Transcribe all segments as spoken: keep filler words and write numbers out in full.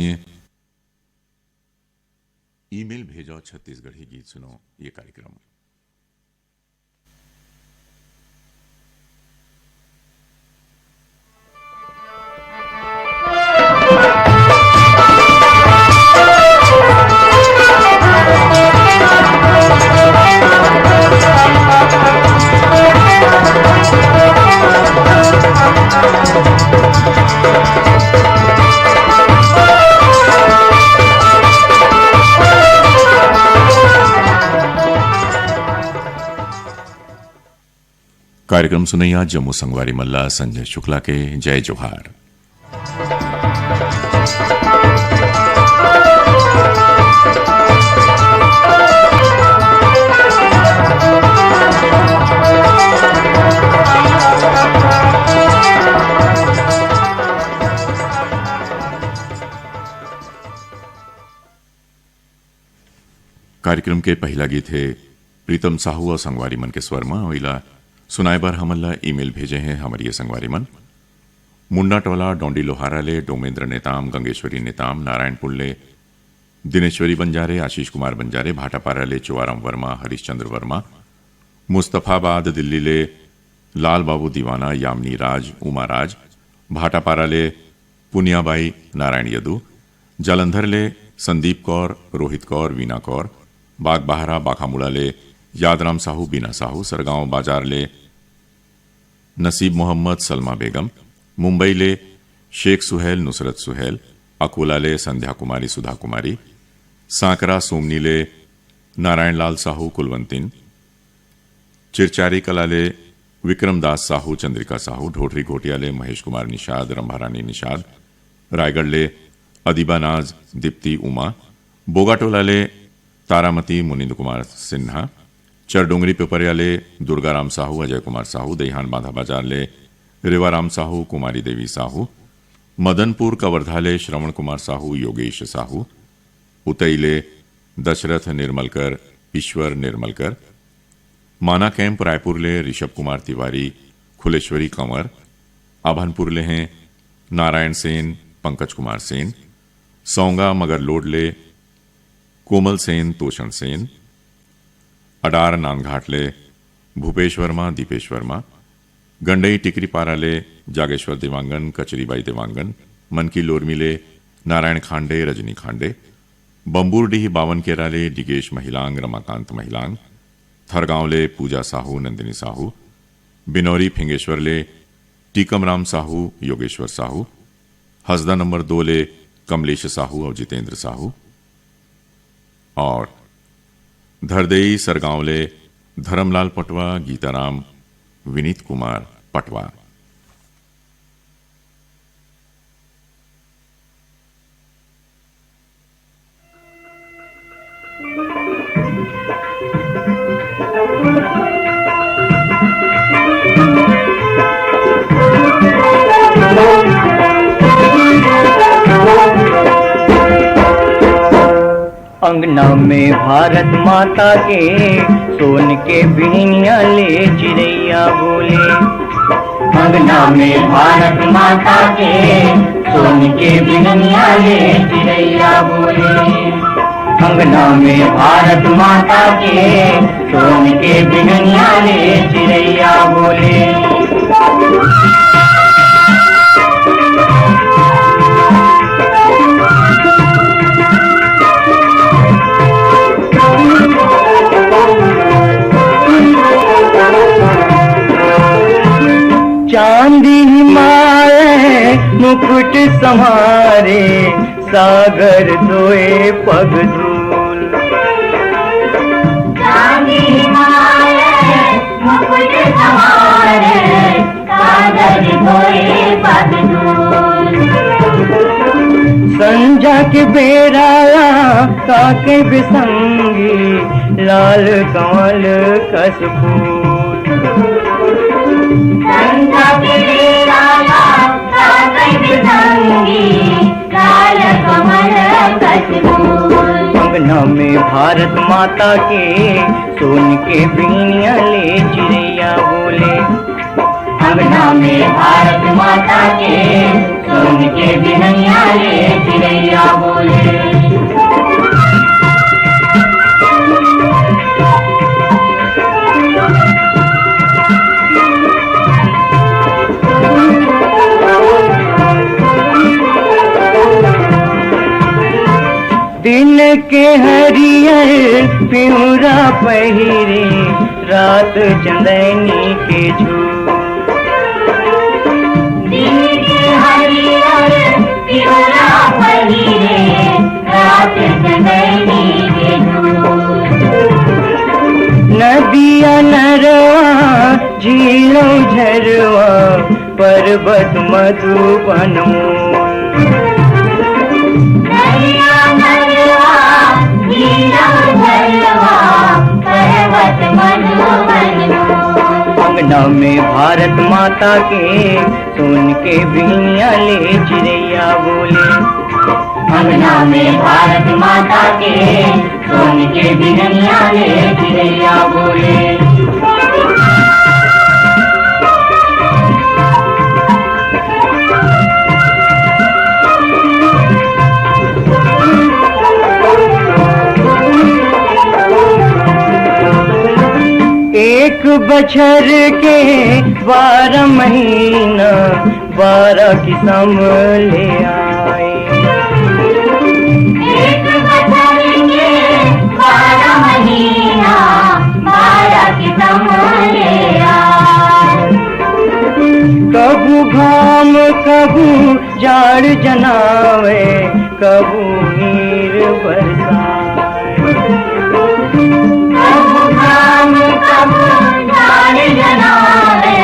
सुनिए। ईमेल भेजो, छत्तीसगढ़ी गीत सुनो, ये कार्यक्रम। कार्यक्रम सुनैया जम्मू संगवारी मन ला संजय शुक्ला के जय जोहार। कार्यक्रम के पहिला गीत हे प्रीतम साहू अउ संगवारी मन के स्वर म। ओइला सुनाए बर हमन ला ईमेल भेजे हे हमर ये संगवारी मन। मुंडा टोला डोंडी लोहारा ले डोमेंद्र नेताम, गंगेश्वरी नेताम, नारायणपुर ले दिनेश्वरी बंजारे, आशीष कुमार बंजारे, भाटापारा ले चुआराम वर्मा, हरीशचंद्र वर्मा, मुस्तफाबाद दिल्ली ले लाल बाबू दीवाना, यामिनी राज, उमा राज, भाटापारा ले पुनियाबाई नारायण यदु, जालंधर ले संदीप कौर, रोहित कौर, वीना कौर, बागबाहरा बाखामुड़ा ले यादराम साहू, बीना साहू, सरगांव बाजार ले नसीब मोहम्मद, सलमा बेगम, मुंबई ले शेख सुहेल, नुसरत सुहेल, अकोला ले संध्या कुमारी, सुधा कुमारी, सांकरा सोमनी ले नारायण लाल साहू, कुलवंतिन, चिरचारी कला ले विक्रम दास साहू, चंद्रिका साहू, ढोढरी घोटिया ले महेश कुमार निषाद, रंभारानी निषाद, रायगढ़ ले अदिबा नाज, दीप्ति, उमा, बोगाटोला ले तारामती, मुनिंद कुमार सिन्हा, चरडोंगरी पिपरिया ले दुर्गाराम साहू, अजय कुमार साहू, दईहान बांधा बाजार ले रेवाराम साहू, कुमारी देवी साहू, मदनपुर कवर्धा ले श्रवण कुमार साहू, योगेश साहू, उतई ले दशरथ निर्मलकर, ईश्वर निर्मलकर, माना कैंप रायपुर ले ऋषभ कुमार तिवारी, खुलेश्वरी कंवर, आभनपुर ले हैं नारायण सेन, पंकज कुमार सेन, सौंगा मगरलोड ले कोमल सेन, तोषण सेन, अडार नांदघाट ले भूपेश वर्मा, दीपेश वर्मा, गंडई टिकरीपारा ले जागेश्वर देवांगन, कचरीबाई देवांगन, मनकी लोरमी ले नारायण खांडे, रजनी खांडे, बम्बूरडीह बावनकेरा ले डिगेश महिलांग, रमाकांत महिलांग, थरगांव ले पूजा साहू, नंदिनी साहू, बिनौरी फिंगेश्वर ले टीकम राम साहू, योगेश्वर साहू, हसदा नंबर दो ले कमलेश साहू अउ जितेंद्र साहू, और धरदेई सरगांव ले धरमलाल पटवा, गीताराम, विनीत कुमार पटवा। अंगना में भारत माता के सोन के बिहनिया ले चिरैया बोले। अंगना में भारत माता के सोन के बिहनिया ले चिरैया बोले। अंगना में भारत माता के सोन के बिहनिया ले चिरैया बोले। चांदी हिमालय मुकुट संहारे, सागर धोए पग धूल। चांदी हिमालय मुकुट संहारे, सागर धोए पग धूल। संझा के बेरा ला ताके बिसंगी, लाल कमल कस फूल। संझा के बेरा ला ताके बिसंगी, लाल कमल कस फूल। अंगना में भारत माता के सोन के बिहनिया ले चिरैया बोले। अंगना में भारत माता के सोन के बिहनिया ले चिरैया दिन के हरियर पिउरा पहिरे, रात चंदैनी के झूर। दिन के हरियर पिउरा पहिरे, रात चंदैनी के झूर। नदिया नरवा, झीलो झरवा, पर्वत मधुबन मोर। नदिया नरवा, झीलो झरवा, पर्वत मधुबन मोर। अंगना में भारत माता के, सोन के बिहनिया ले चिरैया बोले। अंगना में भारत माता के, सोन के बिहनिया ले चिरैया बोले। एक बछर के बारह महीना, बारह किसम ले आए। एक बछर के बारह महीना, बारह किसम ले आए। कभू घाम, कभू जाड़ जनावे, कभू नीर बरसाए। कभू घाम, कभू जाड़ जनावे,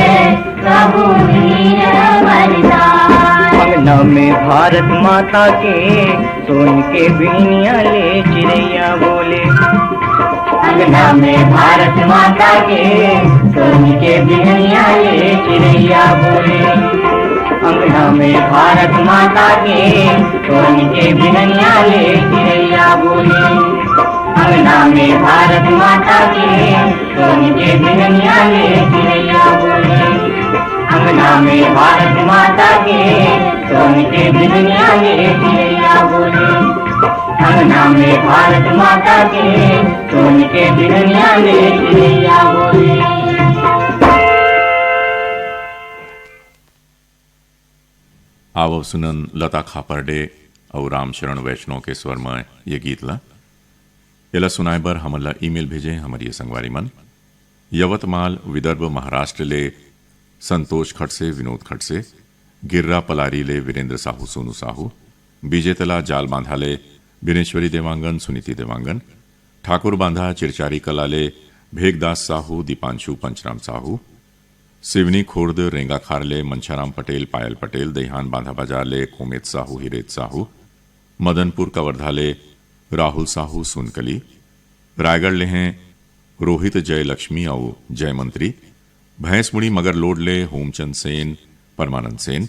कभू नीर बरसाए। अंगना में भारत माता के, सोन के बिहनिया ले चिरैया बोले। अंगना में भारत माता के, सोन के बिहनिया ले चिरैया बोले। अंगना में भारत माता के, सोन के बिहनिया ले चिरैया बोले। अंगना में भारत माता के, सोन के बिहनिया ले चिरैया बोले। अंगना में भारत माता के, सोन के बिहनिया ले चिरैया बोले। अंगना में भारत माता के, सोन के बिहनिया ले चिरैया बोले। आवव सुनन लता खापर्डे अउ रामचरण वैष्णव के स्वर म ये गीत ला। एला सुनाए बर हमन ला ईमेल भेजे हमर ये संगवारी मन। यवतमाल, विदर्भ, महाराष्ट्र ले संतोष खडसे, विनोद खडसे, गिर्रा पलारी ले वीरेंद्र साहू, सोनू साहू, बीजेतला जाल बांधा ले बिनेश्वरी देवांगन, सुनीति देवांगन, ठाकुर बांधा चिरचारी कला ले भेगदास साहू, दीपांशु पंचराम साहू, सिवनी खुर्द रेंगाखार ले मंछाराम पटेल, पायल पटेल, दईहान बांधा बाजार ले कोमेत साहू, हिरेत साहू, मदनपुर कवर्धा ले राहुल साहू, सुनकली, रायगढ़ ले हैं रोहित जयलक्ष्मी अउ जयमंत्री, भैंसमुड़ी मगरलोड ले होमचंद सेन, परमानंद सेन,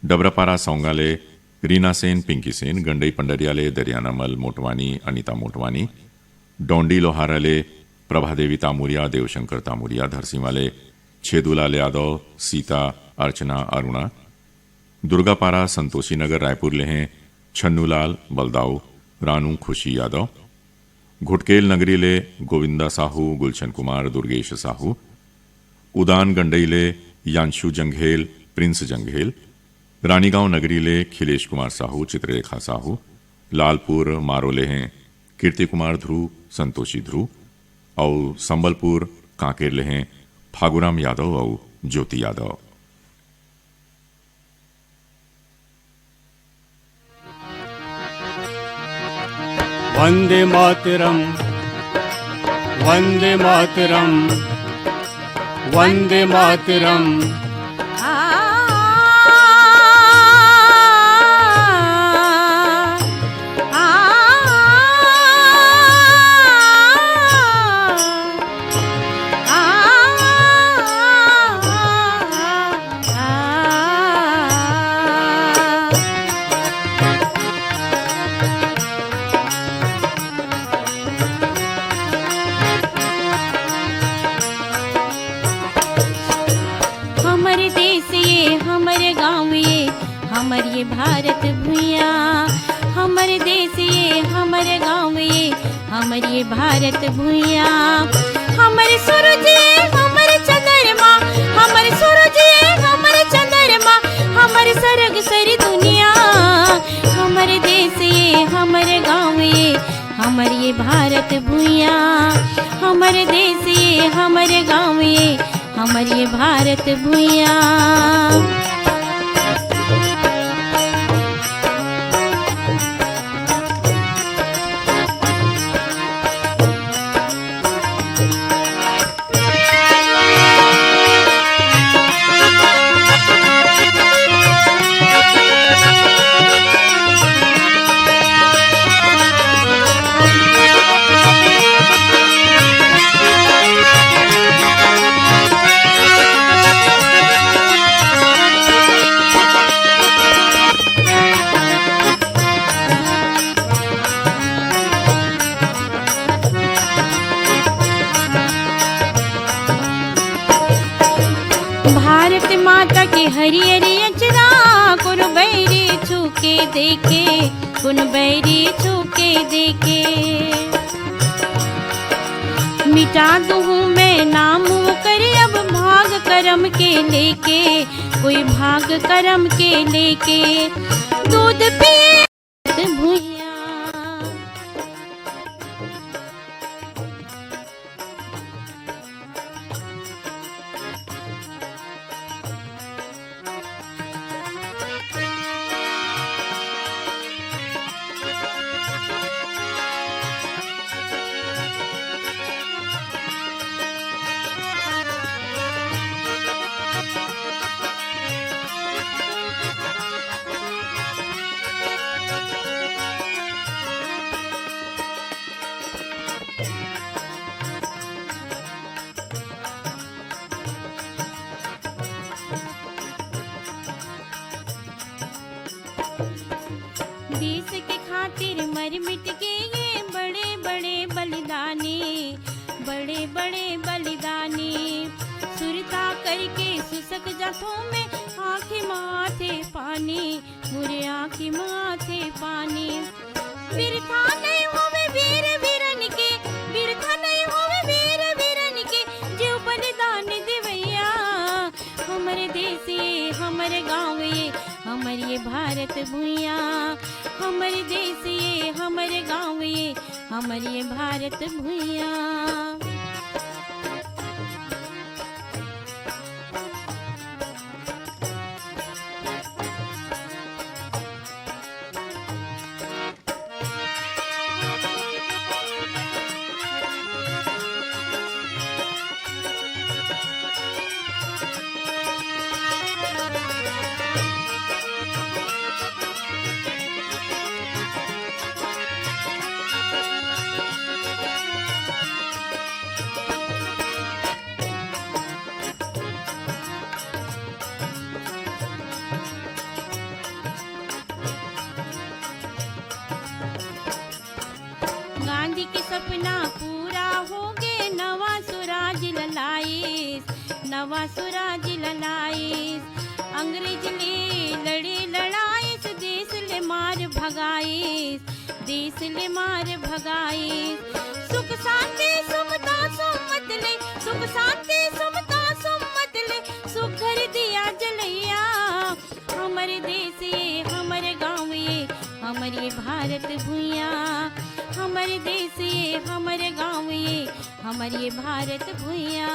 डबरापारा सौंगा ले रीना सेन, पिंकी सेन, गंडई पंडरिया ले दरियानामल मोटवानी, अनिता मोटवानी, डोंडी लोहारा ले प्रभादेवी तामुरिया, देवशंकर तामुरिया, धरसींवा ले छेदूलाल यादव, सीता, अर्चना, अरुणा, दुर्गापारा, संतोषी नगर, रायपुर ले हैं छन्नूलाल, बलदाऊ, रानू, खुशी यादव, घुटकेल नगरी ले गोविंदा साहू, गुलशन कुमार, दुर्गेश साहू, उदान गंडई ले यांशु जंघेल, प्रिंस जंघेल, रानीगांव नगरी ले खिलेश कुमार साहू, चित्ररेखा साहू, लालपुर मारो ले हैं कीर्ति कुमार ध्रुव, संतोषी ध्रुव, अउ संबलपुर कांकेर ले हैं फागुराम यादव अउ ज्योति यादव। वंदे मातरम, वंदे मातरम, वंदे मातरम। हमर देश ये, हमर गाँव ये, हमर ये भारत भुइयाँ। हमर देश ये, हमर गाँव ये, हमर ये भारत भुइयाँ। हमर सूरज ये, हमर चंद्रमा, हमर सूरज ये, हमर चंद्रमा, हमर सरग सरी दुनिया। हमर देश ये, हमर गाँव ये, भारत भुइयां, हमर देश ये, हमर गांव ये, हमर ये भारत भुइयां। भारत माता के हरियर अचरा, कोनो बैरी छू के देखे, कोनो बैरी छू के देखे। मिटा दूँ मैं नाम ओकर अब भाग करम के लेके, कोई भाग करम के लेके। दूध पिए भुइयां। देश के खातिर मर मिट के ये बड़े बड़े बलिदानी, बड़े बड़े बलिदानी। सुरता करके सुसक जाथों में आँखी माथे पानी, मोरे आँखी माथे पानी। बिरथा नहीं होवे वीर वीरन के, बिरथा नहीं होवे वीर वीरन के, जो बलिदान देवैया। हमर देश ये, हमर गाँव ये, हमर ये भारत भुइयां। हमर देश ये, हमर गाँव ये, हमर ये भारत भुइयां। गांधी के सपना पूरा होगे, नवा सुराज ल लाइस, नवा सुराज ल लाइस। अंग्रेज ले लड़े लड़ाइस, देश ले मार भगाइस, देश ले मार भगाइस। सुख शांति सुमता सुमत ले, सुख शांति सुमता सुमत ले, सुघर दिया जलैया। हमर देश ये, हमर गाँव ये, हमर ये भारत भुइयां। हमर देश ये, हमर गाँव ये, हमर ये भारत भुइयां।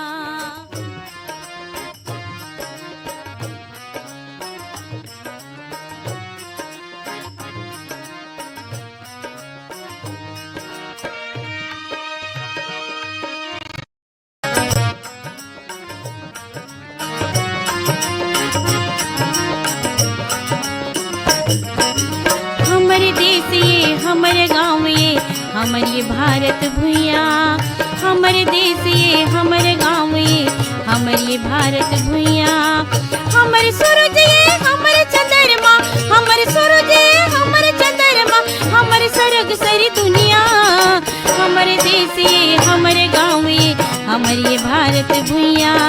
हमर देश ये, हमर गाँव ये, हमर ये भारत भुइयां। हमर देश ये, हमर गाँव ये, हमर ये भारत भुइयां। हमर सूरज ये, हमर चंद्रमा, हमर सूरज ये, हमर चंद्रमा, हमर सरग सरी दुनिया। हमर देश ये, हमर गाँव ये, हमर ये भारत भुइयां।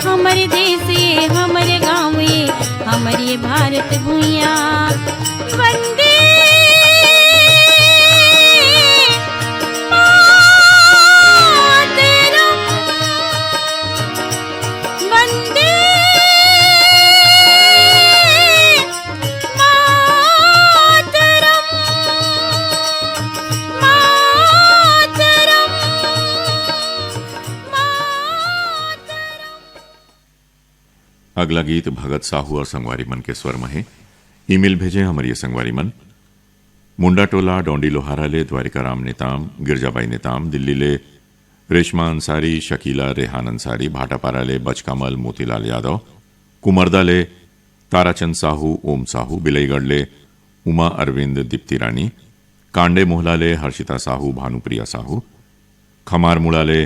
हमर देश ये, हमर गाँव ये, हमर ये भारत भुइयां। वंदे मातरम, वंदे मातरम, मातरम। अगला गीत भगत साहू और संगवारी मन के स्वर म हे। ईमेल भेजे हमर ये संगवारी मन, मुंडा टोला, डोंडी लोहारा ले द्वारिका राम नेताम, गिरजाबाई नेताम, दिल्ली ले रेशमा अंसारी, शकीला रेहान अंसारी, भाटापारा ले बचकामल मोतीलाल यादव, कुमरदा ले ताराचंद साहू, ओम साहू, बिलईगढ़ ले उमा अरविंद, दीप्ति रानी, कांडे मोहला ले हर्षिता साहू, भानुप्रिया साहू, खमारमुड़ा ले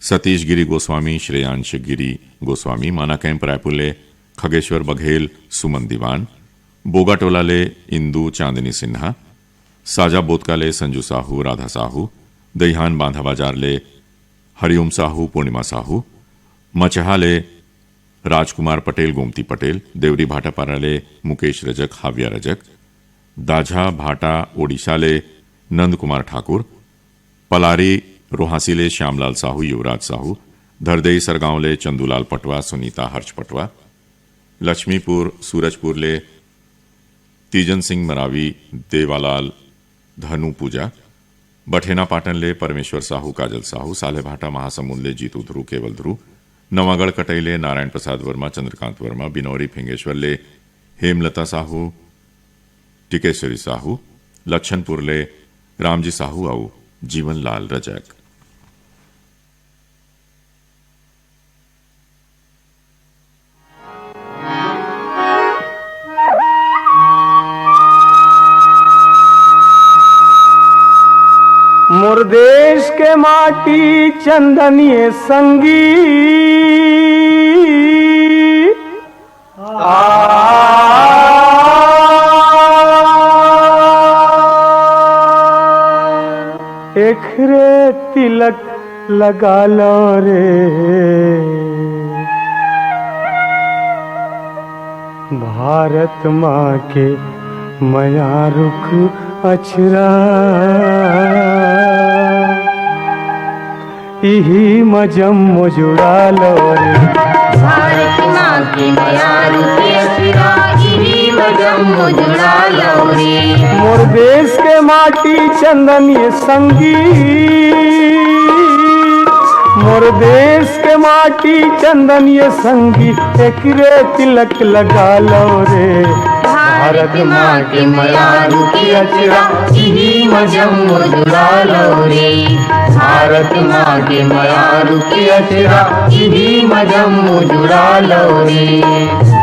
सतीश गिरी गोस्वामी, श्रेयांश गिरी गोस्वामी, माना कैंप रायपुर ले खगेश्वर बघेल, सुमन दीवान, बोगाटोला ले इंदु चांदनी सिन्हा, साजा बोतका ले संजू साहू, राधा साहू, दईहान बांधा बाजार ले हरिओम साहू, पूर्णिमा साहू, मचहा ले राजकुमार पटेल, गोमती पटेल, देवरी भाटापारा ले मुकेश रजक, हाविया रजक, दाझा भाटा ओडिशा ले नंद कुमार ठाकुर, पलारी रोहासी ले श्यामलाल साहू, युवराज साहू, धरदेई सरगांव ले चंदूलाल पटवा, सुनीता हर्ष पटवा, लक्ष्मीपुर सूरजपुर ले तीजन सिंह मरावी, देवालाल धनु पूजा, बठेना पाटन ले परमेश्वर साहू, काजल साहू, सालेभाटा महासमुंद ले जीतू ध्रुव, केवल ध्रुव, नवागढ़ कटई ले नारायण प्रसाद वर्मा, चंद्रकांत वर्मा, बिनौरी फिंगेश्वर ले हेमलता साहू, टिकेश्वरी साहू, लक्षनपुर ले रामजी साहू अउ जीवनलाल रजक। मोर देश के माटी चंदनिये संगी, आ, एखरे तिलक लगा लो रे। भारत माँ के मया रुख अचरा, इही म जम्मो जुड़ा लो रे। भारत माँ के मया रुख अचरा, इही म जम्मो जुड़ा लो रे। मोर देश के माटी चंदन ये संगी, मोर देश के माटी चंदन ये संगी, एकरे तिलक लगा लो रे। भारत माँ के मया रुख अचरा, इही म जम्मो जुड़ा लो रे। भारत माँ के मया रुख अचरा, इही म जम्मो जुड़ा लो रे।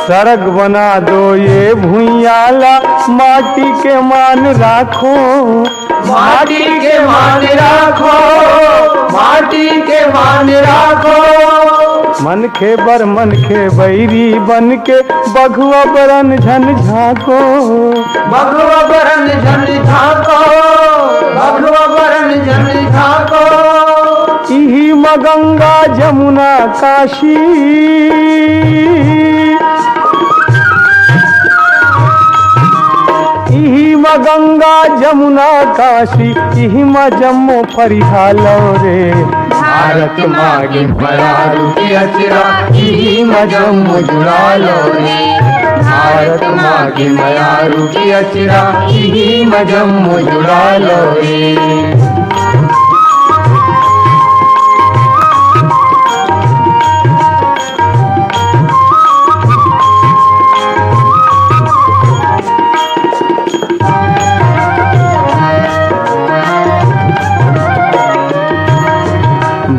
सरग बना दो ये भुइयां ला, माटी के मान राखो। माटी के मान राखो, माटी के मान राखो। मनखे बर मनखे बैरी बन के, बघवा बरन झन झांको। बघवा बरन झन झांको, बघवा बरन झन झांको। इही म गंगा जमुना काशी, इही म गंगा जमुना काशी, इही म जम्मो फरिहा लो रे। भारत माँ के मया रुख अचरा, इही म जम्मो जुड़ा लो रे। भारत माँ के मया रुख अचरा, इही म जम्मो जुड़ा लो रे।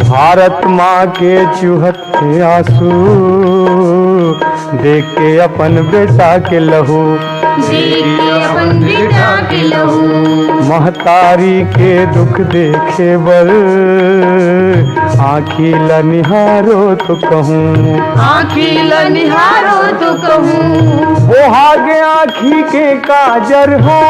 भारत माँ के चुहत आंसू देख के अपन बेटा के लहू, देख के अपन बेटा के लहू। महतारी के दुख देखे बर आँखी ल निहारो तो कहूँ, आँखी ल निहारो तो कहूँ। बोहा गे आँखी के काजर हा,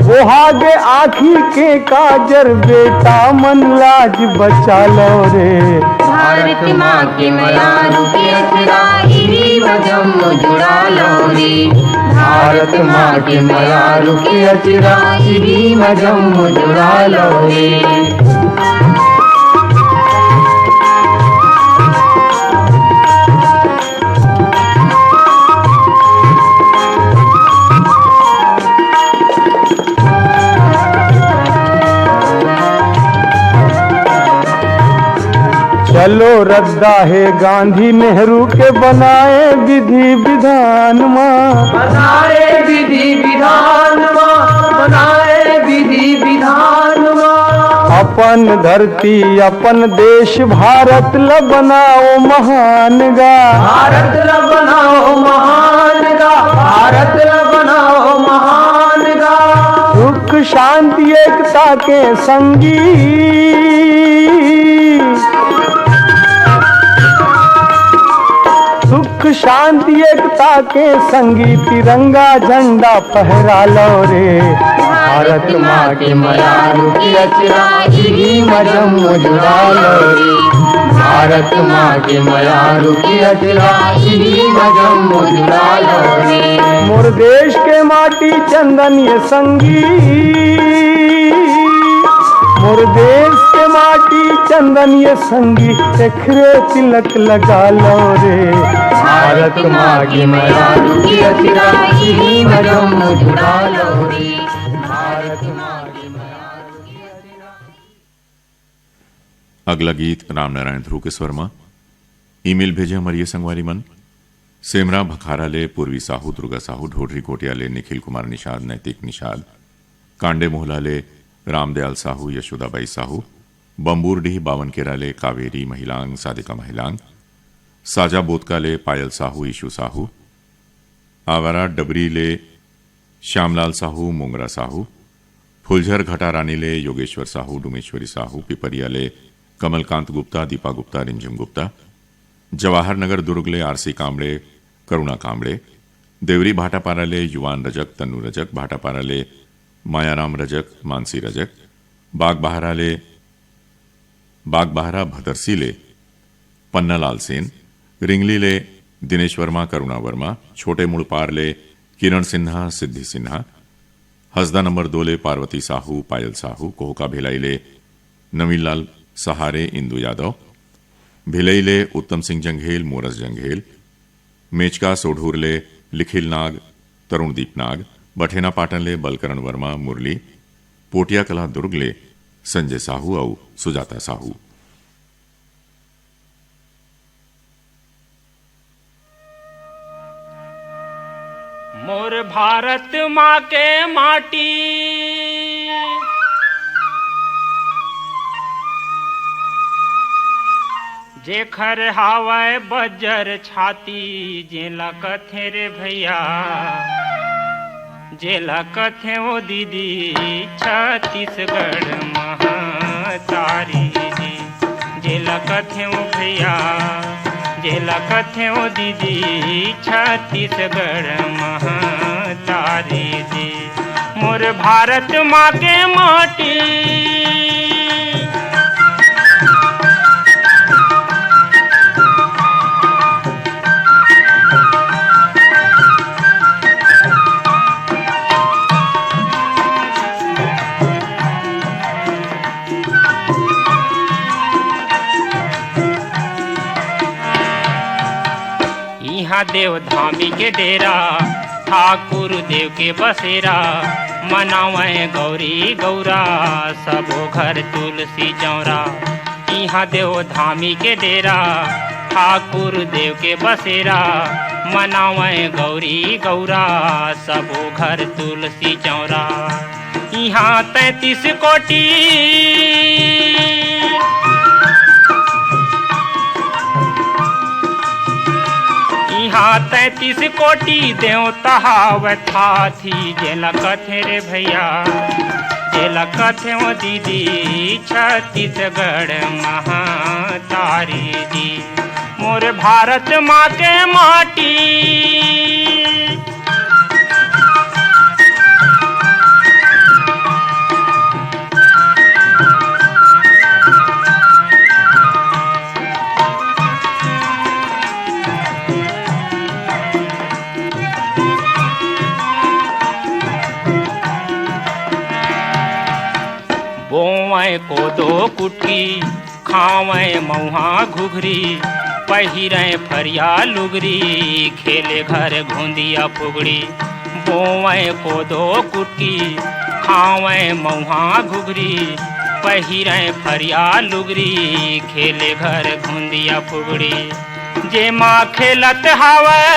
बोहा गे आँखी के काजर, बेटा मन लाज बचा लो रे। भारत माँ के मया रुख अचरा, इही म जम्मो जुड़ा लो रे। भारत माँ के मयारू के अचरा, इही म जम्मो जुड़ा लव रे। चलो रद्दा हे गांधी नेहरू के बनाए विधि विधान मा। बनाए विधि विधान मा, बनाए विधि विधान मा। अपन धरती, अपन देश भारत ल बनाओ महान गा। भारत ल बनाओ महान गा, भारत ल बनाओ महान गा। सुख शांति एकता के संगी, सुख शांति एकता के संगी तिरंगा झंडा फहरा लव रे। भारत माँ के मयारू के अचरा, इही म जम्मो जुड़ा लव रे। भारत माँ के मयारू के अचरा, इही म जम्मो जुड़ा लव रे। मोर देश के माटी चंदन ये संगी, मोर देश के माटी चंदन ये संगी, एकरे तिलक लगा लव रे। भारत माँ के मयारू के अचरा, इही म जम्मो जुड़ा लव रे। भारत माँ के मयारू के अचरा। अगला गीत रामनारायण ध्रुव के स्वर म। ईमेल भेजे हमर ये संगवारी मन, सेमरा भखारा ले पूर्वी साहू, दुर्गा साहू, ढोढरी कोटिया ले निखिल कुमार निषाद, नैतिक निषाद, कांडे मोहला ले रामदयाल साहू, यशोदाबाई साहू, बम्बूरडीह बावनकेरा ले कावेरी महिलांग, सादिका महिलांग, साजा बोतका ले पायल साहू, ईशु साहू, आवारा डबरी ले श्यामलाल साहू, मोंगरा साहू, फुलझर घटारानी ले योगेश्वर साहू, डुमेश्वरी साहू, पिपरिया ले कमलकांत गुप्ता, दीपा गुप्ता, रिमझिम गुप्ता, जवाहर नगर दुर्ग ले आरसी कामड़े, करुणा कामड़े, देवरी भाटापारा ले युवान रजक, तन्नू रजक, भाटापारा ले मायाराम रजक, मानसी रजक, बागबाहरा ले, बागबाहरा भदरसी ले पन्नालाल सेन, रिंगली ले दिनेश वर्मा, करुणा वर्मा, छोटे मुड़पार ले किरण सिन्हा, सिद्धि सिन्हा, हसदा नंबर दो ले पार्वती साहू, पायल साहू, कोहका भिलाई ले नवीनलाल सहारे, इंदु यादव, भिलई ले उत्तम सिंह जंघेल, मोरस जंघेल, मेचका सोढूर ले लिखिल नाग, तरुणदीप नाग, बठेना पाटन ले बलकरण वर्मा, मुरली, पोटिया कला दुर्ग ले संजय साहू अउ सुजाता साहू। मोर भारत माँ के माटी, जेखर हावय बज्जर छाती, जेला कथे रे भैया, जेला कथे ओ दीदी, छत्तीसगढ़ महतारी जी। जेला कथेंव भैया, जेला कथेंव दीदी, छत्तीसगढ़ महतारी जी। मोर भारत माँ के माटी। इहाँ देव धामी के डेरा, ठाकुर देव के बसेरा, मनावय गौरी गौरा, सबो घर तुलसी चौरा। इहाँ देव धामी के डेरा, ठाकुर देव के बसेरा, मनावय गौरी गौरा, सबो घर तुलसी चौरा। इहाँ तैंतीस कोटि, इहाँ तैंतीस कोटि देवता हावत हाथी, जेला कथे रे भैया, जेला कथे ओ दीदी, छत्तीसगढ़ महातारी जी। मोर भारत माँ के माटी। कोदो कुटकी, खावैं मउहा घुघरी, पहिरैं फरिया लुगरी, खेले घर घुंदिया फुगड़ी। बोवैं कोदो कुटकी, खावैं मउहा घुघरी, पहिरैं फरिया लुगरी, खेले घर घुंदिया फुगड़ी। जेमा खेलत हावय,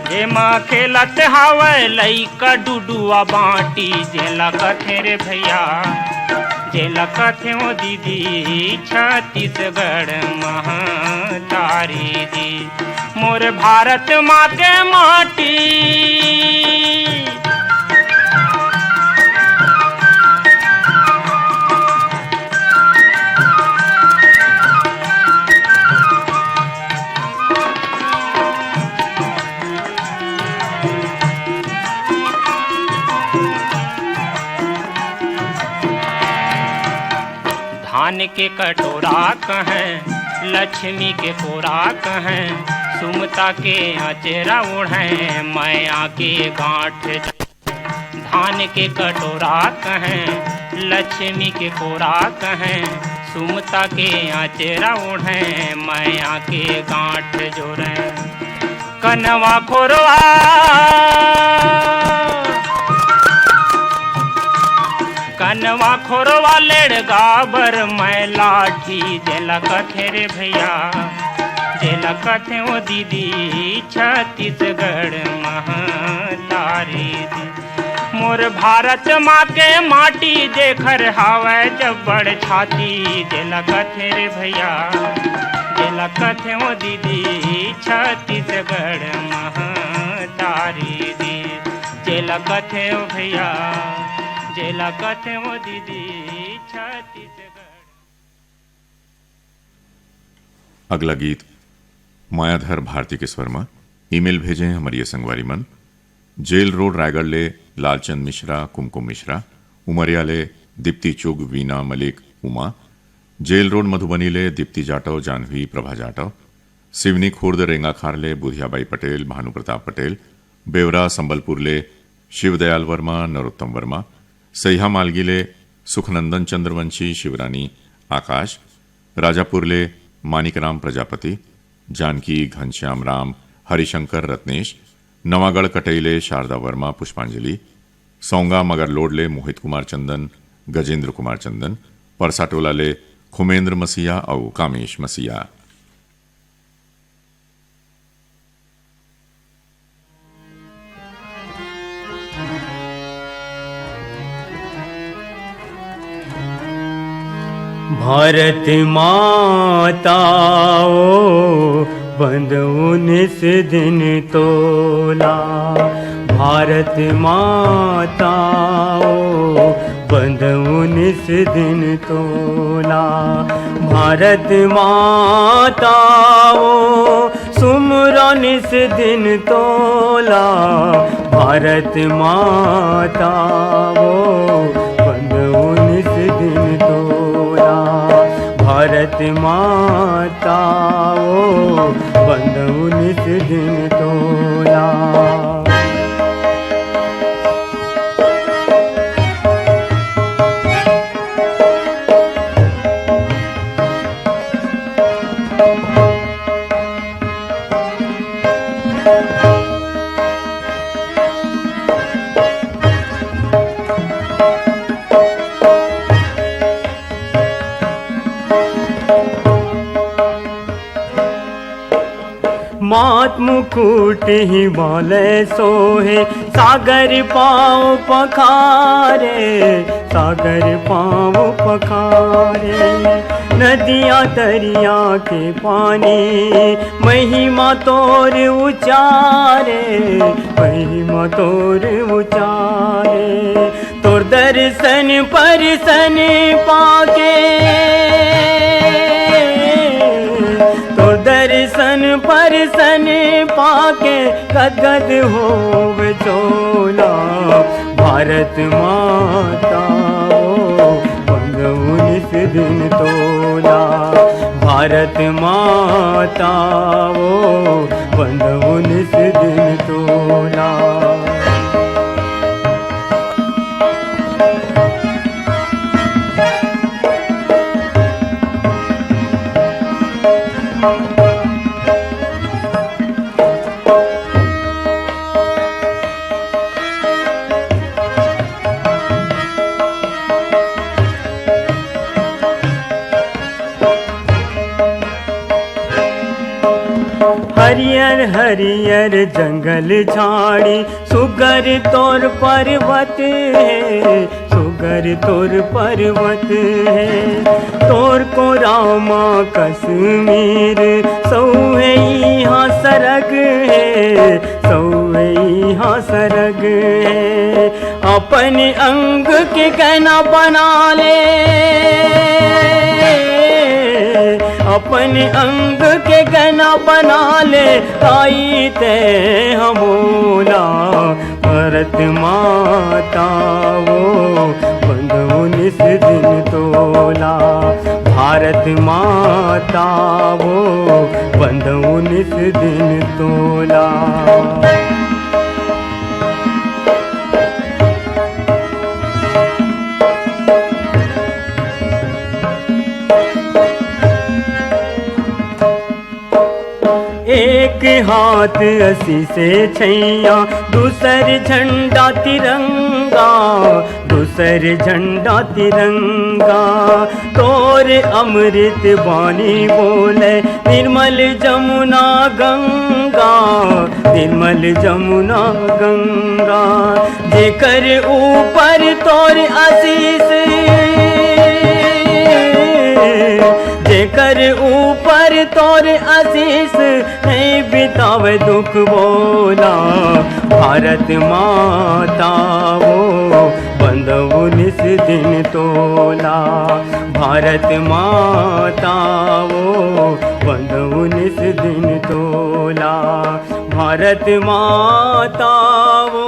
जेमा खेलत हावय लइका डुडुआ बांटी, जेला कथे रे भैया, जेला कथे ओ दीदी, छत्तीसगढ़ महतारी जी। मोर भारत माँ के माटी। धान के कटोरा कहें, लक्ष्मी के कोरा कहें, सुमता के अचेरा ओढ़ें, मया के गांठ। धान के कटोरा कहें, लक्ष्मी के कोरा कहें, सुमता के अचेरा ओढ़ें, मया के गांठ जोरें। कनवा खोरवा, कनवा खोरवा लेड़गा बर मैं लाठी, जेला कथे रे भैया, जेला कथे ओ दीदी, छत्तीसगढ़ महतारी जी। मोर भारत माँ के माटी, जेखर हावय जब्बड़ छाती, जेला कथे रे भैया, जेला कथे ओ दीदी, छत्तीसगढ़ महतारी जी। जेला कथे ओ भैया, जेला कथे ओ दीदी, छत्तीसगढ़। अगला गीत मायाधर भारती के स्वर म। ईमेल भेजे हैं हमर ये संगवारी मन। जेल रोड रायगढ़ ले लालचंद मिश्रा, कुमकुम मिश्रा, उमरिया ले दीप्ति चुग, वीना मलिक, उमा, जेल रोड मधुबनी ले दीप्ति जाटव, जाह्नवी, प्रभा जाटव, सिवनी खुर्द रेंगाखार ले बुधियाबाई पटेल, भानु प्रताप पटेल, बेवरा संबलपुर ले शिवदयाल वर्मा, नरोत्तम वर्मा, सैहा मालगी ले सुखनंदन चंद्रवंशी, शिवरानी आकाश, राजापुर ले मानिकराम प्रजापति, जानकी, घनश्याम राम, हरिशंकर, रत्नेश, नवागढ़ कटई ले शारदा वर्मा, पुष्पांजलि, सौंगा मगरलोड ले मोहित कुमार चंदन, गजेंद्र कुमार चंदन, परसाटोला ले खुमेंद्र मसीहा अउ कामेश मसीहा। भारत माता ओ, बंद उन्नीस दिन तोला। भारत माता ओ, बंद उन्नीस दिन तोला। भारत माता ओ, सुमरन इस दिन तोला। भारत माता ओ, बंद उन्नीस दिन तोला। भारत माता ओ, बंद उन्नीस दिन तोला। मात मुकुट ही बाले सोहे, सागर पाँव पखारे, सागर पाँव पखारे। नदिया तरिया के पानी, महिमा तोर उचारे, महिमा तोर उचारे। तोर दर्शन परसन पाके, तोर दर्शन परसन पाके, गदगद होवे चोला। भारत माता ओ, बंद उन्नीस दिन तोला। भारत माता ओ, बंद उन्नीस दिन तोला। हरियर हरियर जंगल झाड़ी, सुगर तोर पर्वत हे, सुगर तोर पर्वत हे। तोर कोरा मा कश्मीर, सौहे इहाँ सरग हे, सौहे इहाँ सरग हे। अपन अंग के गहना बना ले, अपन अंग के गहना बना ले, ताई ते हमोला। भारत माता वो बंधु निस दिन तोला, भारत माता वो बंधु निस दिन तोला। एक हाथ असी से छैया, दूसर झंडा तिरंगा, दूसर झंडा तिरंगा। तोर अमृत बानी बोले, निर्मल जमुना गंगा, निर्मल जमुना गंगा। जेकर ऊपर तोर आशीष, जेकर ऊपर तोर आशीष, नहीं बितावे दुख बोला। भारत माता वो बंधु निस दिन तोला, भारत माता वो बंधु निस दिन तोला, भारत माता वो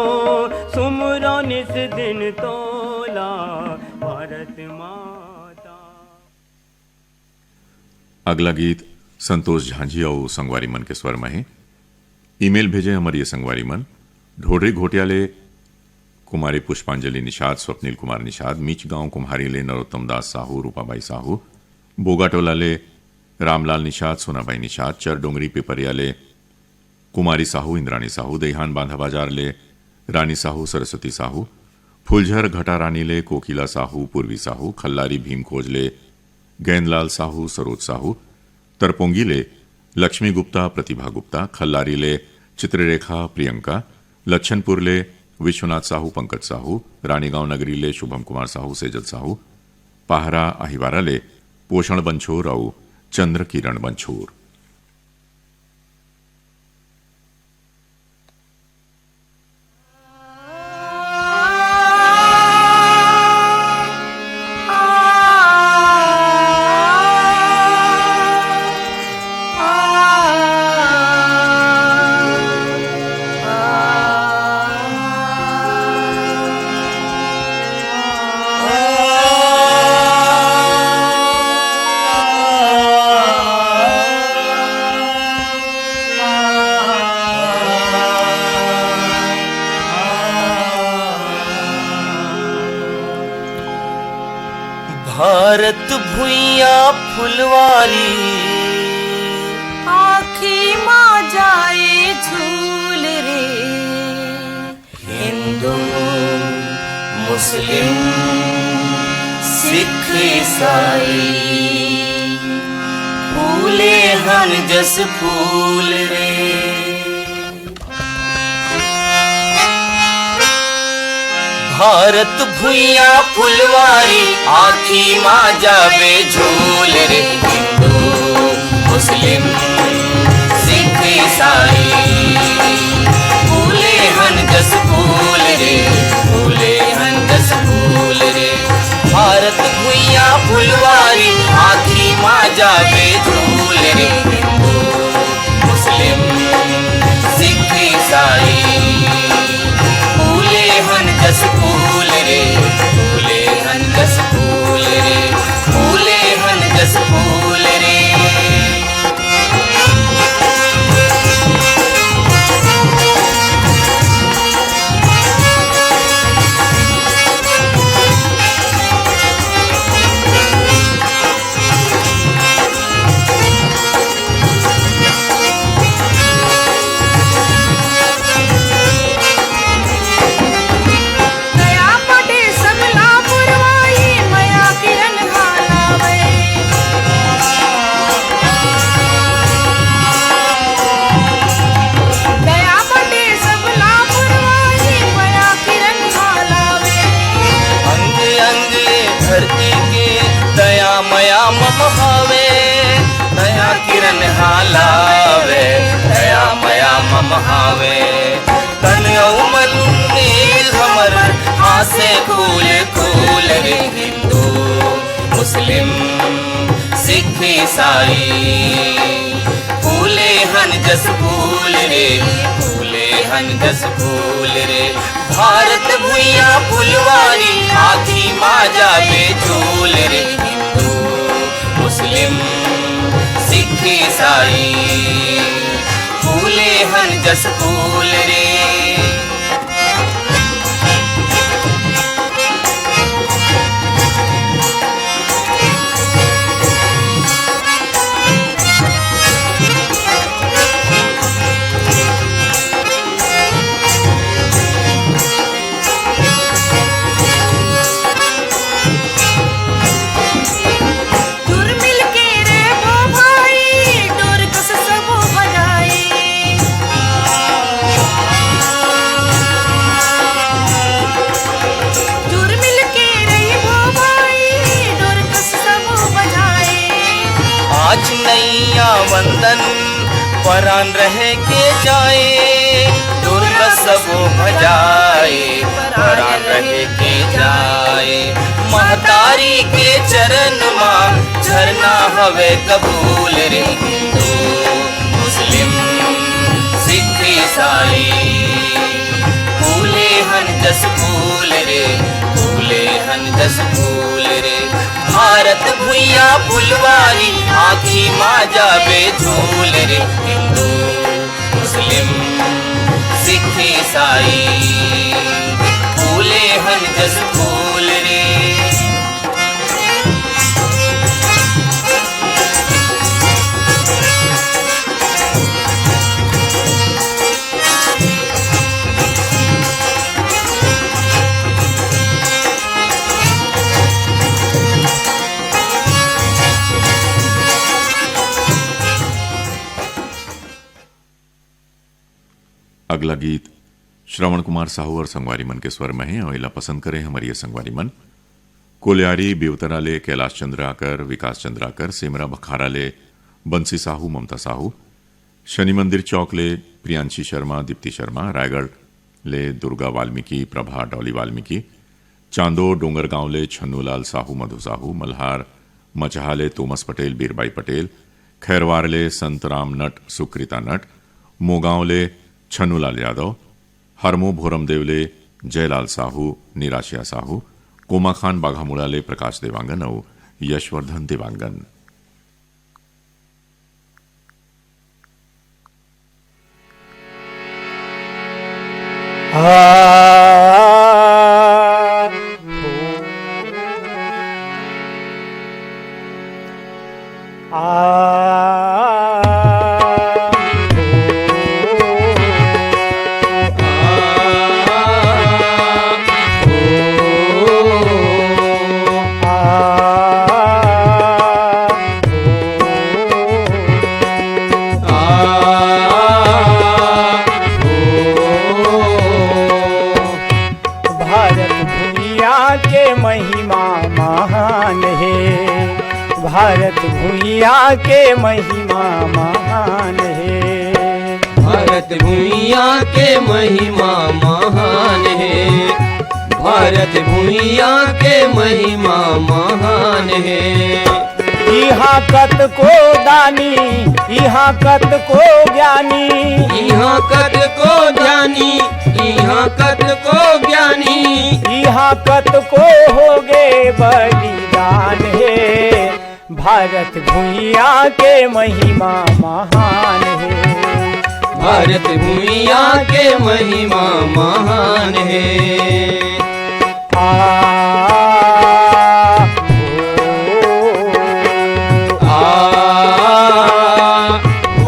सुमरो निस दिन तोला, भारत माता। अगला गीत संतोष झांझी अउ संगवारी मन के स्वर म हे। ईमेल भेजे हमर ये संगवारी मन, ढोढरी घोटिया ले कुमारी पुष्पांजलि निषाद, स्वप्निल कुमार निषाद, मीचगांव कुम्हारी ले नरोत्तम दास साहू, रूपाबाई साहू, बोगाटोला ले रामलाल निषाद, सोनाबाई निषाद, चरडोंगरी पिपरिया ले कुमारी साहू, इंद्राणी साहू, दईहान बांधा बाजार ले रानी साहू, सरस्वती साहू, फुलझर घटा रानी ले कोकिला साहू, पूर्वी साहू, खल्लारी भीमखोज ले गैंदलाल साहू, सरोज साहू, तरपोंगी ले लक्ष्मी गुप्ता, प्रतिभा गुप्ता, खल्लारी ले चित्ररेखा, प्रियंका, लच्छनपुर ले विश्वनाथ साहू, पंकज साहू, रानीगांव नगरी ले शुभम कुमार साहू, सेजल साहू, पाहरा अहिवारा ले पोषण बंछोर अउ चंद्र किरण बंछोर। भारत भुइयां फुलवारी, आँखी मा जाए झूल रे। हिंदू, मुस्लिम, सिख, ईसाई, फूले हन जस फूल रे। भारत भुइयां फुलवारी, आँखी मा जाबे झूल रे। हिंदू, मुस्लिम, सिख, ईसाई, फूले हन जस फूल रे, फूले हन जस फूल रे। भारत भुइयां फुलवारी, आँखी मा जाबे झूल रे। हिंदू, मुस्लिम, सिख, ईसाई, फूले हन जस फूल रे, फूले हन जस फूल रे, फूले हन हावे, दया किरण हालावे, दया मया मम हावे। तन अउ मन एक हमर, हासे फूल फूल रे। हिंदू, मुस्लिम, सिख, ईसाई, फूले हन जस फूल रे, फूले हन जस फूल रे। भारत भुइयां फुलवारी, आँखी मा जाबे झूल रे। हिंदू, मुस्लिम, सिख, ईसाई, फूले हन जस फूल रे। जुर मिलके रहबो भाई, डोर कस सबो बजाए। जुर मिलके रहबो भाई, डोर कस सबो बजाए। आज नैया वंदन परान रहे के जाए, डोर कस सबो बजाए। परान रहे के जाए। महतारी के चरण मा झरना हवे कबूल रे। हिंदू, मुस्लिम, सिख, ईसाई, फूले हन जस फूल रे, फूले हन जस फूल रे। भारत भुइयां फुलवारी, आँखी मा जाबे झूल रे। हिंदू, मुस्लिम, सिख, ईसाई, फूले हन जस फूल रे। अगला गीत श्रवण कुमार साहू अउ संगवारी मन के स्वर म हे अउ एला पसंद करे हमर ये संगवारी मन कोल्यारी बेवतरा ले कैलाश चंद्राकर, विकास चंद्राकर, सेमरा भखारा ले बंसी साहू, ममता साहू, शनि मंदिर चौक ले प्रियांशी शर्मा, दीप्ति शर्मा, रायगढ़ ले दुर्गा वाल्मीकि, प्रभा डॉली वाल्मीकि, चांदो डोंगरगांव ले छन्नूलाल साहू, मधु साहू, मल्हार मचहा ले तोमस पटेल, बीरबाई पटेल, खैरवार ले संतराम नट, सुकृता नट, मोगांव ले छन्नूलाल यादव, हरमो भोरमदेव ले जयलाल साहू, निराशिया साहू, कोमाखान बाघामुड़ा ले प्रकाश देवांगन अउ यशवर्धन देवांगन। भारत भुइयां के महिमा महान हे। भारत भुइयां के महिमा महान हे। भारत भुइयां के महिमा महान हे। भारत भुइयां के महिमा महान हे। इहाँ कतको दानी, इहाँ कतको ज्ञानी, इहाँ कतको ज्ञानी, इहाँ कतको ज्ञानी, इहाँ कतको होगे बलिदान हे। भारत भुइयां के महिमा महान हे। भारत भुइयां के महिमा महान हे। आ, ओ, आ, ओ।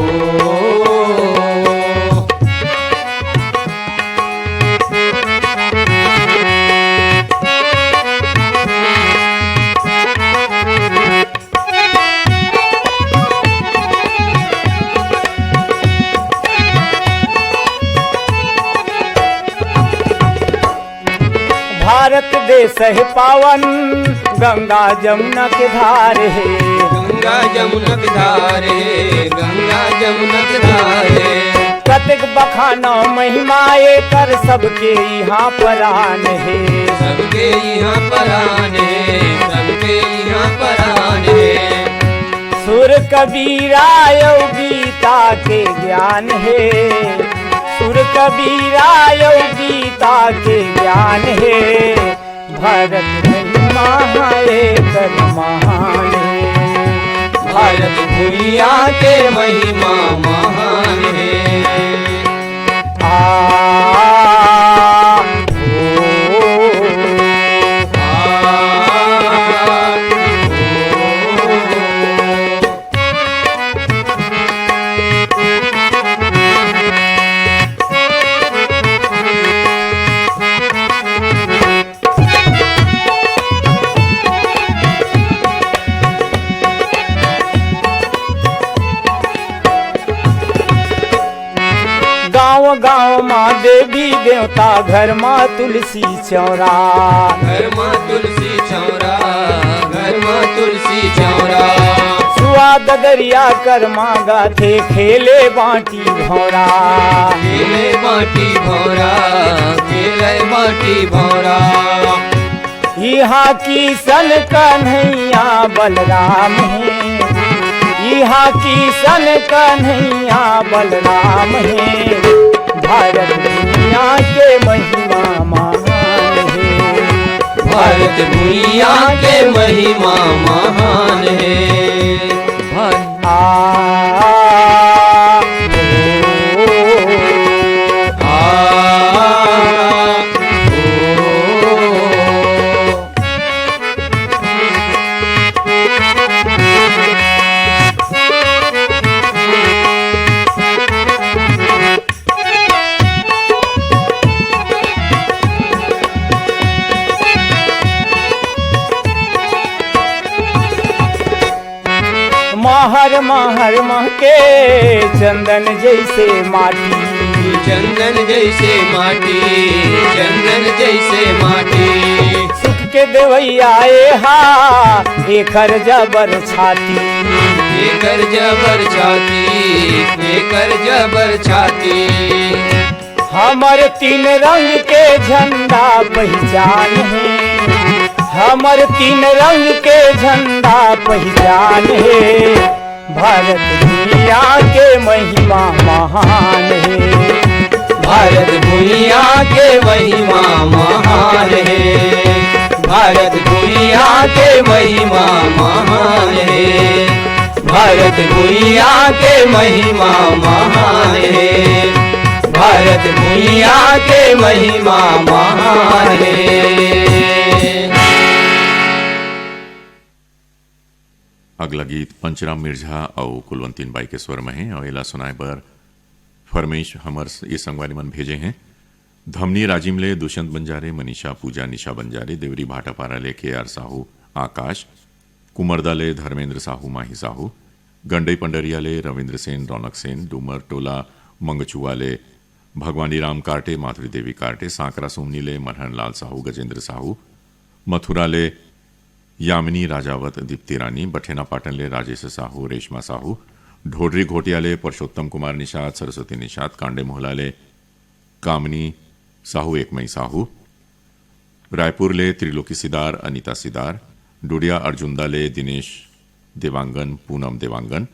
भारत देश हे पावन, गंगा जमुना के धार हे। जमुनक धार हे, गंगा जमुनक धार हे। कतेक बखाना महिमा एकर, सबके इहाँ परान हे। सबके इहाँ परान हे, सबके इहाँ परान हे। सुर कबीरा अउ गीता के ज्ञान हे। सुर कबीरा अउ गीता के ज्ञान हे। भारत महिमा एकर महान हे। भारत भुइयाँ के महिमा महान हे। आ, ओ, आ, ओ। गाँव गाँव मा देवी देवता, घर मा तुलसी चौरा। घर मा तुलसी चौरा, घर मा तुलसी चौरा। सुआ ददरिया करमा गाथे, खेले बाँटी भौरा। खेले बाँटी भौरा, खेले बाँटी भौरा। इहाँ किसन कन्हैया बलराम हे। इहाँ किसन कन्हैया बलराम हे। भारत दुनिया के महिमा महान हे। भारत दुनिया के महिमा महान हे। भा- आ, ओ, आ, ओ। महर महर महके चंदन जैसे माटी। चंदन जैसे माटी, चंदन जैसे माटी। सुख के देवैया एहा, एकर जबर छाती। एकर जबर छाती, एकर जबर छाती। हमर तीन रंग के झंडा पहिचान हे। हमर तीन रंग के झंडा पहिचान हे। भारत दुनिया के महिमा महान हे। भारत दुनिया के महिमा महान हे। भारत दुनिया के महिमा महान हे। भारत दुनिया के महिमा महान हे। भारत दुनिया के महिमा महान हे। अगला गीत पंचराम मिर्झा अउ कुलवंतीन बाई के स्वर म हे अउ एला सुनाए बर फरमाइश हमर स-, ये संगवारी मन भेजे हें। धमनी राजिम ले दुष्यंत बंजारे, मनीषा पूजा निशा बंजारे, देवरी भाटापारा ले के आर साहू आकाश, कुमरदा ले धर्मेंद्र साहू माही साहू, गंडई पंडरिया ले रविंद्र सेन, रौनक सेन, डूमर टोला मंगचुआ ले भगवानी राम कार्टे, माधुरी देवी कार्टे, सांकरा सोमनी ले मनहन लाल साहू, गजेंद्र साहू, मथुरा ले यामिनी राजावत, दीप्ति रानी, बठेना पाटन ले राजेश साहू, रेशमा साहू, ढोडरी घोटिया ले पुरुषोत्तम कुमार निषाद, सरस्वती निषाद, कांडे मोहला ले कामिनी साहू, एकमई साहू, रायपुर ले त्रिलोकी सिदार, अनिता सिदार, डुडिया अर्जुंदा ले दिनेश देवांगन, पूनम देवांगन,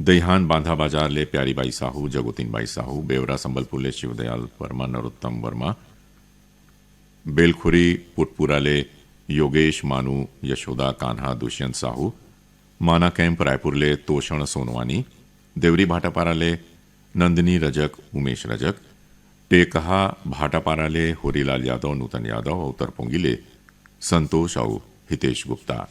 दईहान बांधा बाजार ले प्यारी बाई साहू, जगोतीन बाई साहू, बेवरा संबलपुर ले शिवदयाल वर्मा, नरोत्तम वर्मा, बेलखुरी पुटपुरा ले योगेश, मानू, यशोदा, कान्हा, दुष्यंत साहू, माना कैंप रायपुर ले तोषण सोनवानी, देवरी भाटापारा ले नंदिनी रजक, उमेश रजक, टेकहा भाटापारा ले होरीलाल यादव, नूतन यादव अउ तरपोंगी ले संतोष अउ हितेश गुप्ता।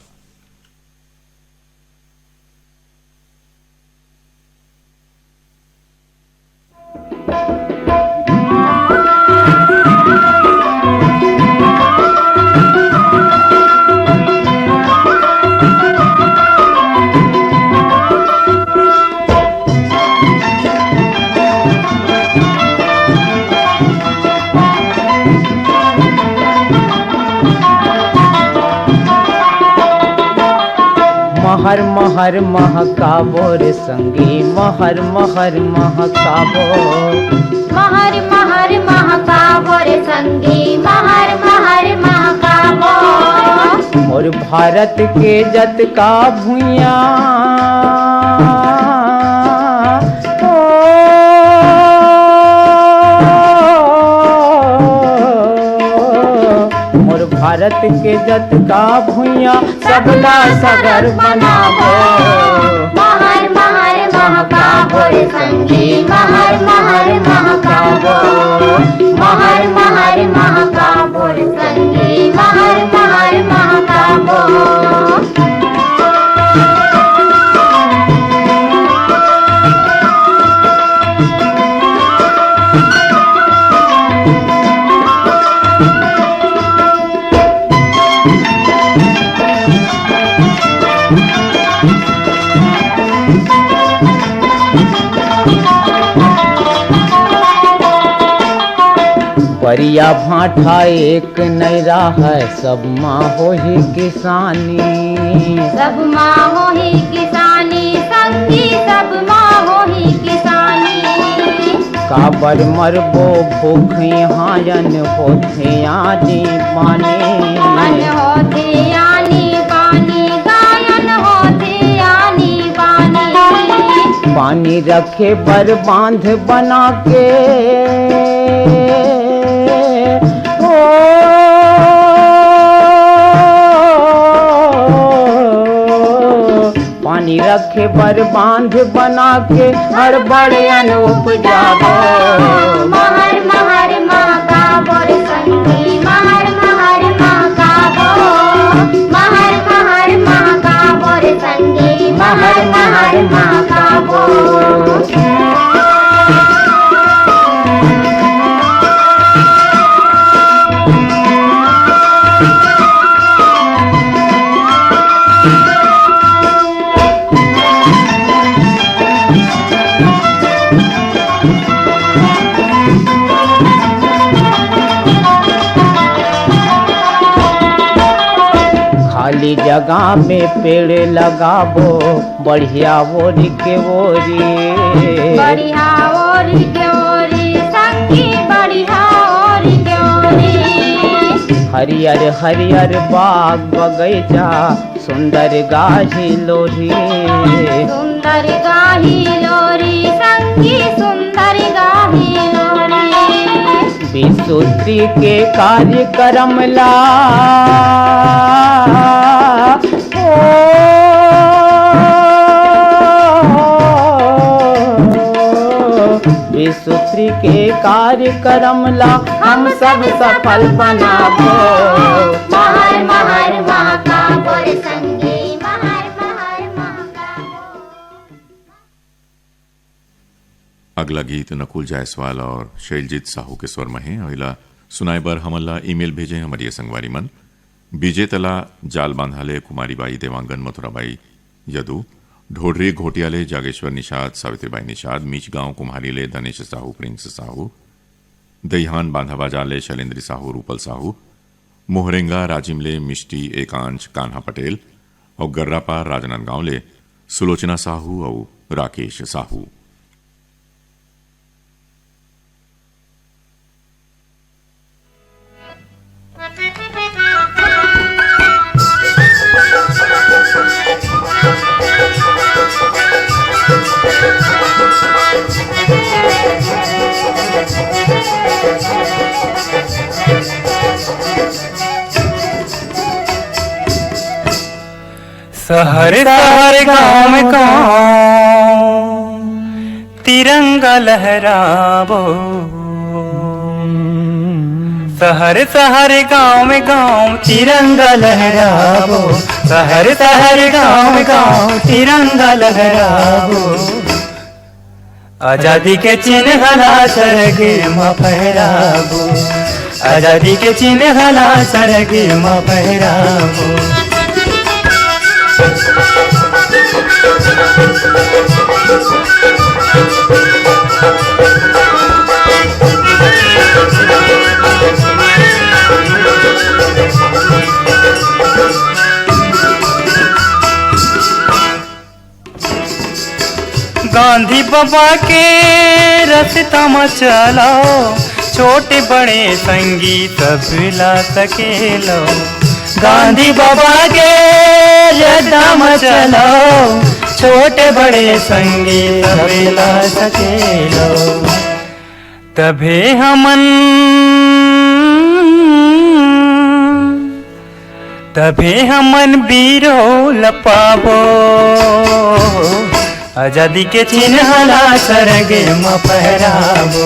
हर महर महकाबो रे संगी, महर महर महकाबो। महर महर महकाबो रे संगी, महर महर महकाबो। मोर भारत के जतका भुइयां, ओ, मोर भारत के जतका भुइयां, सबला सगर बनाबो। महर महर महकाबो रे संगी, महर महर महकाबो। महर महर महकाबो रे संगी, महर महर महकाबो। परिया भांठा एक नइ राहय, सब मा होही किसानी। सब मा होही किसानी, संगी, सब मा होही किसानी। काबर मरबो भूख इहाँ, अन्न होथे आनी बानी। अन्न होथे आनी बानी, गायन होथे आनी बानी। पानी रखे बर बांध बना के, ओ, पानी रखे बर बांध बना के, हड़बड़ियन उपजाबो। महर महर महकाबो रे संगी, महर महर महकाबो। महर महर महकाबो रे संगी, महर महर महकाबो। खाली जगह में पेड़ लगाबो, बढ़िया ओरी के ओरी। बढ़िया ओरी के ओरी, संगी, बढ़िया ओरी के ओरी। हरियर हरियर बाग बगैचा, सुंदर गाही लोरी। सुंदर गाही लोरी, संगी, सुंदर गाही लोरी। बीस सूत्री के कार्यक्रम ला, ओ, बीस सूत्री के कार्यक्रम ला हम सब सफल बनाबो। महर महर महकाबो रे संगी, महर महर महकाबो। अगला गीत नकुल जायसवाल और शैलजीत साहू के स्वर में हे। अउ एला सुनाए बर हमन ला ईमेल भेजे हे हमर ये संगवारी मन। बीजे तला जाल बांधा ले कुमारी बाई देवांगन, मथुरा बाई यदु, ढोढरी घोटिया ले जागेश्वर निषाद, सावित्री बाई निषाद, मीच गांव कुम्हारी ले धनेश साहू, प्रिंस साहू, दईहान बांधा बाजार ले शैलेंद्र साहू, रूपल साहू, मोहरेंगा राजिम ले मिष्टी एकांश कान्हा पटेल अउ गर्रापार राजनांदगांव ले सुलोचना साहू अउ राकेश साहू। शहर शहर गांव गांव तिरंगा लहराबो। शहर शहर गांव गांव तिरंगा लहराबो। शहर शहर गांव गांव तिरंगा लहराबो। आजादी के चिन्ह ला सरग म फहराबो। आजादी के चिन्ह ला सरग म फहराबो। गांधी बाबा के रस्ता म चलो, छोटे बड़े संगी सब ला सकेलो। गांधी बाबा के रस्ता म चलो, छोटे बड़े संगी सब ला सकेलो। तभे हमन, तभे हमन बीरो ल पाबो, आजादी के चिन्ह ला सरग म फहराबो,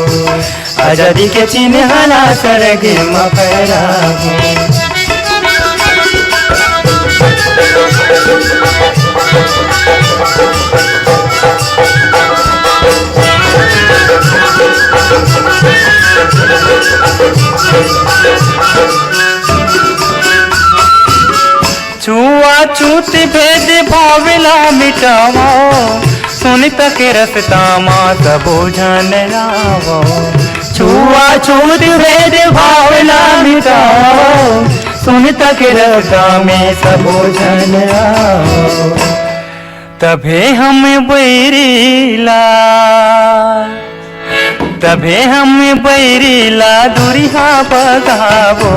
आजादी के चिन्ह ला सरग म फहराबो। छुआछूत भेदभाव ला मिटावो, सुनता के रस्ता मा सबो झन आवो। छुआछूत भेदभाव ला मिटावो, सुनता के रस्ता में सबो झन आवो। तभे हम बैरी ला, तभे हम बैरी ला दूरिहा भगाबो।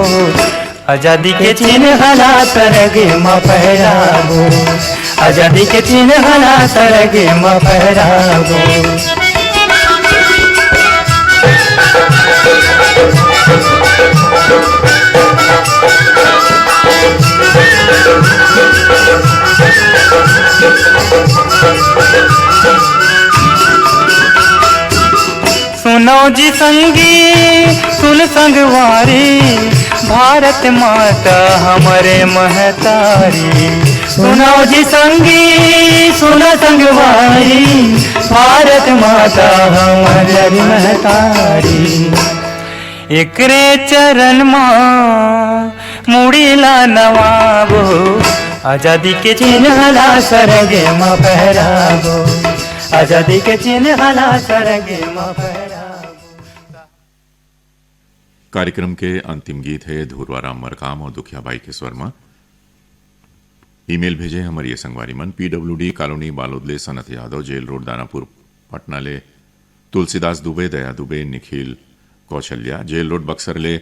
आजादी के चिन्ह ला सरग म फहराबो, आजादी के चिन्ह ला सरग म फहराबो। सुनो जी संगी, सुन संगवारी, भारत माता हमरे महतारी। सुनो जी संगी, सुन संगवारी, भारत माता हमरे महतारी। एकरे चरण मा मुड़ी ला नवाबो, आजादी के चिन्ह ला सरग म फहराबो, आजादी के चिन्ह ला सरग म फहराबो। कार्यक्रम के अंतिम गीत हे धुरवा राम मरकाम अउ दुखिया बाई के स्वर म। ईमेल भेजे हमर ये संगवारी मन, पीडब्ल्यूडी कॉलोनी बालोद ले सनत यादव, जेल रोड दानापुर पटना ले तुलसीदास दुबे, दया दुबे, निखिल कौशल्या, जेल रोड बक्सर ले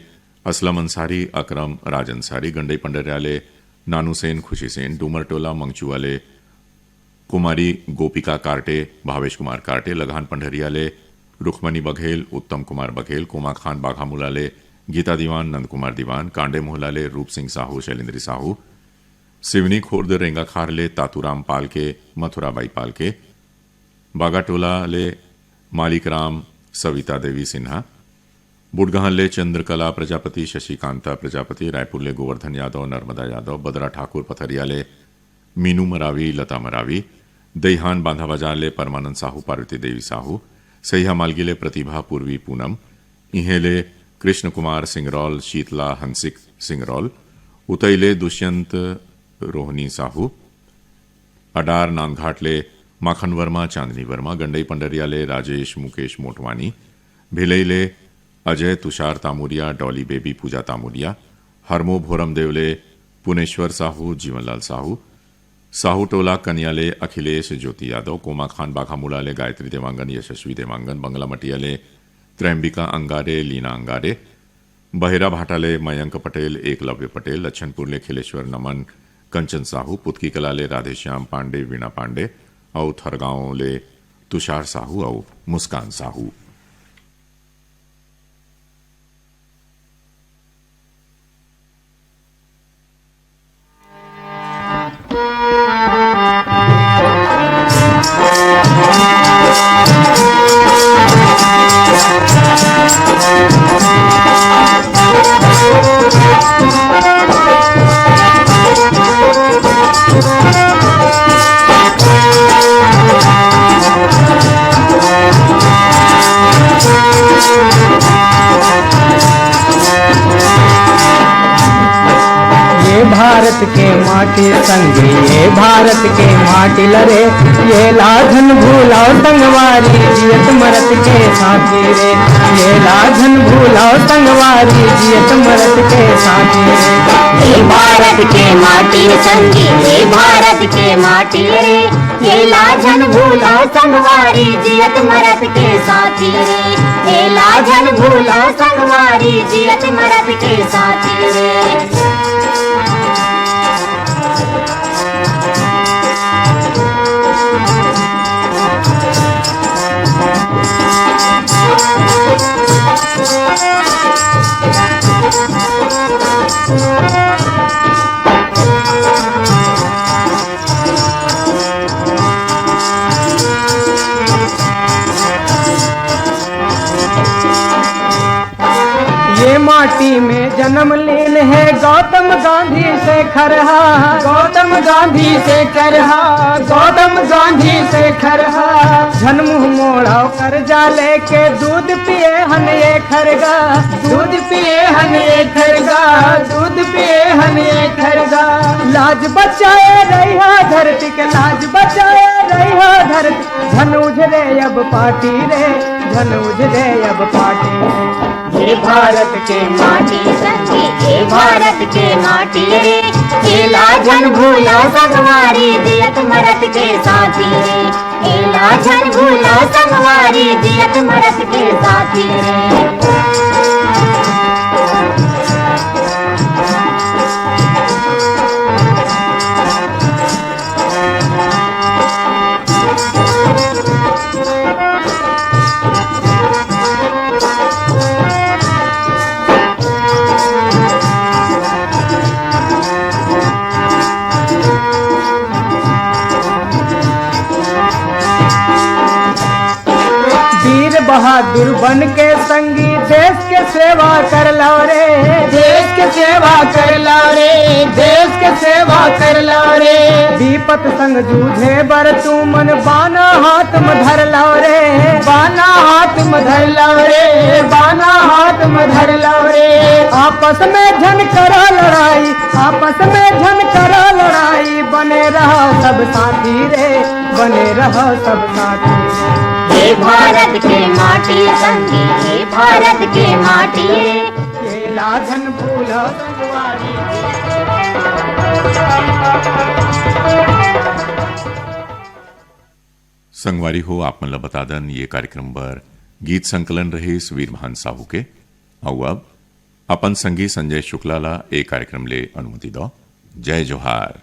असलम अंसारी, अकरम राज अंसारी, गंडई पंडरिया ले नानू सेन, खुशी सेन, डूमर टोला मंगचुआ ले कुमारी गोपिका कार्टे, भावेश कुमार कार्टे, लगान पंडरिया ले रुखमनी बघेल, उत्तम कुमार बघेल, कोमा खान बाघामुला ले गीता दीवान, नंद कुमार दीवान, कांडे मोहला ले रूप सिंह साहू, शैलेंद्री साहू, सिवनी खुर्द रेंगाखार ले तातूराम पालके, मथुराबाई पालके, बागाटोला ले मालिक राम, सविता देवी सिन्हा, बुडगहन ले चंद्रकला प्रजापति, शशिकांता प्रजापति, रायपुर ले गोवर्धन यादव, नर्मदा यादव, बदरा ठाकुर, पथरिया ले मीनू मरावी, लता मरावी, दईहान बांधा बाजार ले परमानंद साहू, पार्वती देवी साहू, सहिया मालगी ले प्रतिभा, पूर्वी, पूनम, इहें ले कृष्ण कुमार सिंगरौल, शीतला हंसिक सिंगरौल, उतई ले दुष्यंत रोहनी साहू, अडार नांदघाट ले माखन वर्मा, चांदनी वर्मा, गंडई पंडरिया ले राजेश मुकेश मोटवानी, भिलई ले अजय तुषार तामुरिया, डॉली बेबी पूजा तामुरिया, हरमो भोरमदेव ले पुनेश्वर साहू, जीवनलाल साहू, साहू टोला कनिया ले अखिलेश ज्योति यादव, कोमा खान बाघामुला ले गायत्री देवांगन, यशस्वी देवांगन, बंगला मटिया ले त्रैम्बिका अंगारे, लीना अंगारे, बहेरा भाटा ले मयंक पटेल, एकलव्य पटेल, लच्छनपुर ले खिलेश्वर नमन, कंचन साहू, पुतकी कला ले राधेश्याम पांडे, वीणा पांडे अउ थरगांव ले तुषार साहू अउ मुस्कान साहू। भारत के माटी संगी, ये भारत के माटी ल रे, ये ला झन भूलव संगवारी, जियत मरत के साथी रे। ये ला झन भूलव संगवारी, जियत मरत के साथी रे। ये भारत के माटी संगी, ये भारत के माटी रे, ये ला झन भूलव संगवारी, जियत मरत के साथी रे। ये ला झन भूलव संगवारी, जियत मरत के साथी रे। ये माटी में जन्म लीन हे गौतम गांधी शेखर हा, गौतम गांधी शेखर हा, गौतम गांधी शेखर हा। झन मुंह मोड़व करजा लेके दूध पिए हन ये खरगा, दूध पिए हन ये खरगा, दूध पिए हन ये खरगा। लाज बचाए रहिहा धरती के, लाज बचाए रहिहा धरती। झन उझरे अब पाटी रे, झन उझरे अब पाटी रे। हे भारत के माटी संगी, हे भारत के माटी रे, हे ला झन भूला संगवारी, जियत मरत के साथी रे। हे ला झन भूला संगवारी, जियत मरत के साथी रे। वीर बहादुर बन के संगी देश के सेवा कर लव रे, देश के सेवा कर लव रे, देश के सेवा कर लव रे। विपत संग जूझे बर तुमन बाना हाथ म धर लव रे, बाना हाथ म धर लव रे, बाना हाथ म धर लव रे। आपस में झन करा लड़ाई, आपस में झन करा लड़ाई, बने रहा सब साथी रे, बने रहा सब साथी। हे भारत के माटी संगी, हे भारत के माटी। ये ला झन भूला संगवारी। संगवारी हो, आप मन ल बता दन, ये कार्यक्रम बर गीत संकलन रहिस वीरभान साहू के। अउ अब अपन संगी संजय शुक्ला ला ए कार्यक्रम ले अनुमति दो। जय जोहार।